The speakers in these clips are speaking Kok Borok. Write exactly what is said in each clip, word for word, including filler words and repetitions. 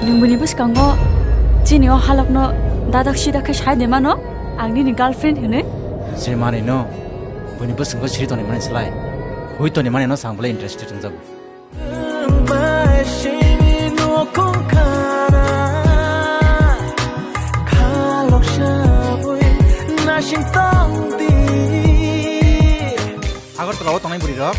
Nwng bini bwskango chini o halokno dadak sidak khe sai de mano, ang nini girlfriend hwnwi? Je manwi no, bini bwskango siri toni mani slai, hui toni mani no sang belai interested wngjago. Agartala o tongnai bwrwi rok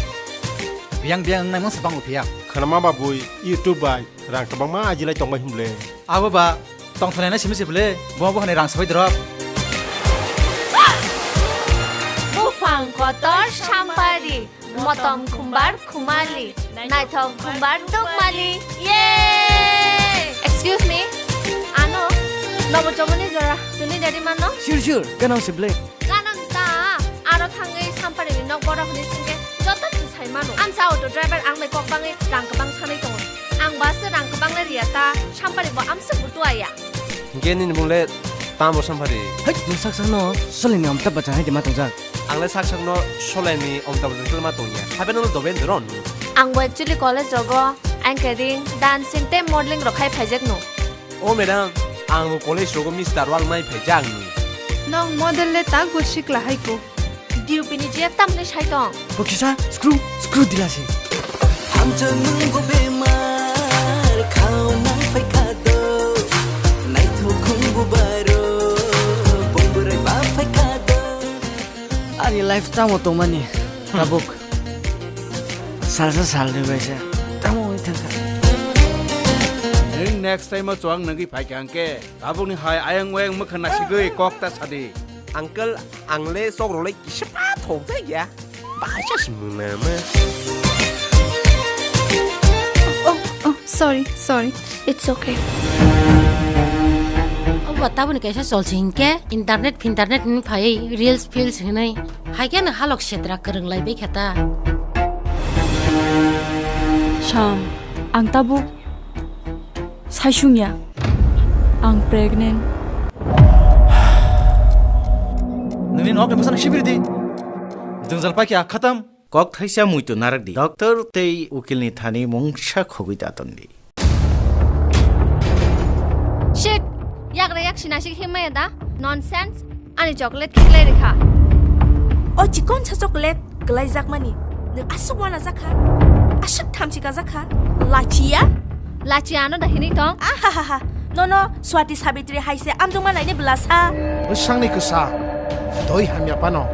biyang biyang wngnaimano se bangbo phiya. Khwnama ba bui YouTube bai rang kwbangma ajilai tongbai hwnle. Abo ba tongthoknaina simi se bwle, bo bo hwnwi rang sabai drop. Buphang kotor sampari, motom khumbar khumali, naithok khumbar tukmali. Yay! Excuse me, ano nobo chomoni jora tuni dari mano? Sure, sure, ganang se bwle. Ganang ta, aro thangwi sampari ni nok bora hwnwi singke joto se sai mano. Amsa auto driver ang bai kok bangwi rang kwbang sanwi tongo. Ang ba se rang kwbang le riya ta, sampari bo amsuk bo tuaya. Hinkhe nini mung le tamo sampari? Hai, nwng sak sakno soleni Amitabh Bachchan hai de ma tongjak. Ang le sak sakno soleni Amitabh Bachchan ma tongya. Habe no doben de ron. Ang bo actually college rogo anchoring, dancing tei modeling rok khai phaijak no. O madam, ang bo college rogo Mister World nai phaijak ni. Nong model le tak bo sikla hai ko. D U P ni G F tamni sai tong. Bo kisa screw, screw dila se. Hamchang nungbo bemar, khao nang phai kha do. Naithok khungbo baro, bongborai ba phai kha do. Ani life tamo tongmani, tabuk. Salsa salni baisa, tamo wngwi thangkha. Nwng next time o chuang nangwi phai kha hwnkhe, tabukni hai ayang wayang mwkha nasigwi kok ta sadi. Uncle, ang le sok rwlai kisa pha thok jak ya. Bahai sa si mwnama. Oh, oh, sorry, sorry. It's okay. Obo taboni kaisa cholse hinkhe internet finternet hinwi phaiwi reels feels hinwi. Haikhe no halok setra kwrwng lai bai kha ta. Sam, ang tabuk Saisungya, ang pregnant. Nini nok ni bwsano sibiri di. Jwngjal paikha khatam. Kok thaisa muitu narak di. Doctor tei ukil ni thani mungsa khogwi daton di. Shit! Yagra yak sinasik himaya da? Nonsense! Ani chocolate khe klai rikha. O chikonsa chocolate kwlaijakmani nwng aswk uanajakha, aswk thamchi kajakha. Lachiya? Lachiya ano da hinwi tong? Ahahaha. Nono Swati Sabitri hai se amjokma laini bwlasa. Bwsangni kwsa doi hamya phano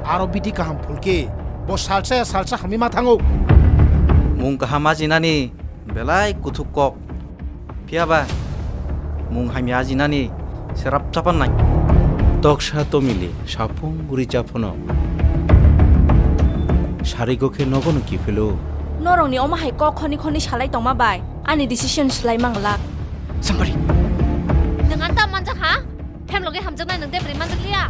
aro bidi kaham phulki bo salsa ya salsa hamwi ma thango. Mung kaham ajinani belai kuthuk kok. Phiya ba, mung hamya ajinani serap chapan nai. Toksa tomili sapung guri chaphano. Sarigo khe nogono kiphilo. Norokni omo hai kok khoni khoni salai tongma bai ani decision swlai manglak. Sampari. Nwng ang ta manjak ha? Phemlogi hamjaknai nwng de bwrwi manjakliya.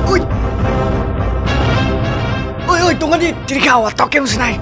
Oi! Oi, oi, tongani, tirika awa toke musnai.